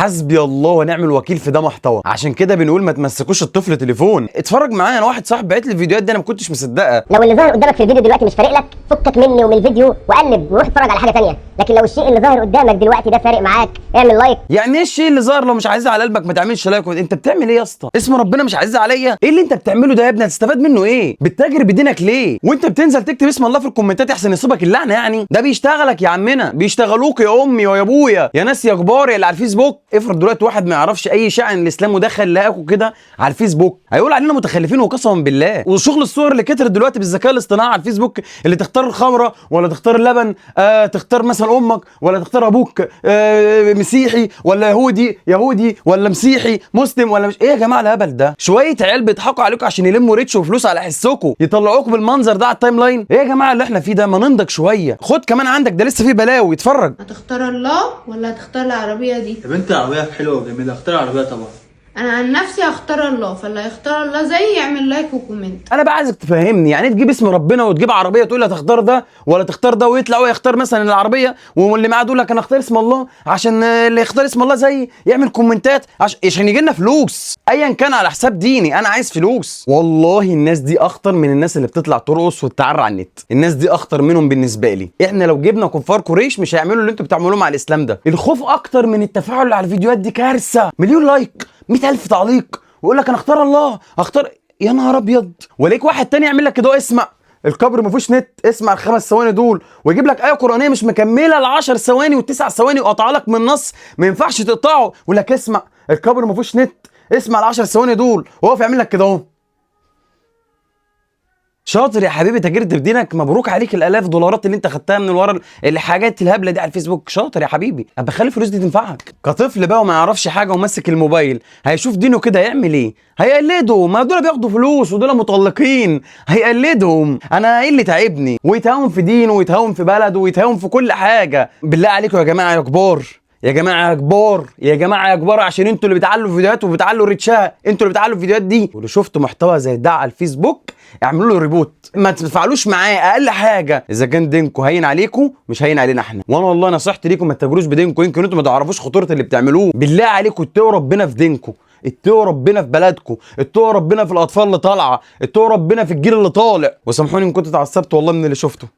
حسبي الله ونعم الوكيل في ده محتوى. عشان كده بنقول ما تمسكوش الطفل تليفون. اتفرج معايا، انا واحد صاحبي بعت لي الفيديوهات دي انا ما كنتش مصدقها. لو اللي ظاهر قدامك في الفيديو دلوقتي مش فارق لك، فكك مني ومن الفيديو وقلب وروح اتفرج على حاجة ثانية. لكن لو الشيء اللي ظاهر قدامك دلوقتي ده فارق معاك، اعمل like. يعني ايه الشيء اللي ظاهر؟ لو مش عايز على قلبك ما تعملش like. انت بتعمل ايه يا اسطى؟ اسم ربنا مش عايز عليا؟ ايه اللي انت بتعمله ده يا ابني؟ هتستفاد منه ايه؟ بتتاجر بدينك ليه؟ وانت بتنزل تكتب اسم الله في الكومنتات احسن يصيبك اللعنة. يعني ده بيشتغلك يا عمنا، بيشتغلوك يا امي ويا ابويا يا ناس يا كبار يا اللي على الفيسبوك. افرض دلوقتي واحد ما يعرفش اي شيء عن الاسلام ودخل لقاكوا كده على الفيسبوك، هيقول علينا متخلفين وقسما بالله. وشغل الصور اللي كترت دلوقتي بالذكاء الاصطناعي على الفيسبوك، اللي تختار الخمرة ولا تختار اللبن، تختار مثلا امك ولا تختار ابوك، مسيحي ولا يهودي، يهودي ولا مسيحي، مسلم ولا مش ايه. يا جماعة الهبل ده، شوية عيال بيضحكوا عليكم عشان يلموا reach وفلوس على حسكم، يطلعوكم بالمنظر ده على ال timeline. ايه يا جماعة اللي احنا فيه ده؟ ما ننضج شوية. خد كمان عندك ده لسه فيه بلاوي، اتفرج. هتختار الله ولا هتختار العربية دي؟ يا بنت العربية حلوة وجميلة، اختار العربية طبعا. انا عن نفسي هختار الله، فاللي هيختار الله زيي يعمل like و comment. انا بقى عايزك تفهمني يعني ايه تجيب اسم ربنا وتجيب عربية تقول هتختار ده ولا تختار ده، ويطلع هو يختار مثلا العربية، واللي معاه يقول لك انا اختار اسم الله عشان اللي يختار اسم الله زيي يعمل كومنتات عشان يجي لنا فلوس، ايا كان على حساب ديني، انا عايز فلوس. والله الناس دي اخطر من الناس اللي بتطلع ترقص وتتعرى على النت، الناس دي اخطر منهم بالنسبة لي. احنا لو جبنا كفار قريش مش هيعملوا اللي انتوا بتعملوه مع الاسلام ده. الخوف اكتر من التفاعل على الفيديوهات دي كارثة، مليون like، 100,000 تعليق، ويقول لك انا اختار الله، اختار، يا نهار ابيض. وليك واحد تاني يعمل لك كده، اسمع القبر ما فيهوش نت، اسمع الخمس ثواني دول، ويجيب لك ايه قرانية مش مكملة ال10 ثواني والتسع ثواني، وقطع لك من النص ما ينفعش تقطعه، ويقول لك اسمع القبر ما فيهوش نت، اسمع ال10 ثواني دول، وهو يعمل لك كده اهو. شاطر يا حبيبي، تاجرت بدينك، مبروك عليك الالاف دولارات اللي انت خدتها من ورا الحاجات الهبلة دي على الفيسبوك. شاطر يا حبيبي، ابقى خلي الفلوس دي تنفعك. كطفل بقى وما يعرفش حاجة وماسك الموبايل، هيشوف دينه كده هيعمل ايه؟ هيقلده، ما دول بياخدوا فلوس ودول مطلقين، هيقلدهم. انا ايه اللي تعبني؟ ويتهاون في دينه ويتهاون في بلده ويتهاون في كل حاجة. بالله عليكم يا جماعة يا كبار، يا جماعة يا كبار، يا جماعة يا كبار، عشان انتوا اللي بتعلوا الفيديوهات وبتعلوا ريتشها، انتوا اللي بتعلوا الفيديوهات دي. ولو شفتوا محتوى زي ده على الفيسبوك اعملوا له report، ما تفعلوش معاه اقل حاجة. اذا كان دينكم هين عليكم مش هين علينا احنا. وانا والله نصيحتي ليكم ما تتاجروش بدينكم، يمكن انتوا ما تعرفوش خطورة اللي بتعملوه. بالله عليكم اتقوا ربنا في دينكم، اتقوا ربنا في بلدكم، اتقوا ربنا في الاطفال اللي طالعه، اتقوا ربنا في الجيل اللي طالع. وسامحوني ان كنت اتعصبت والله من اللي شفته.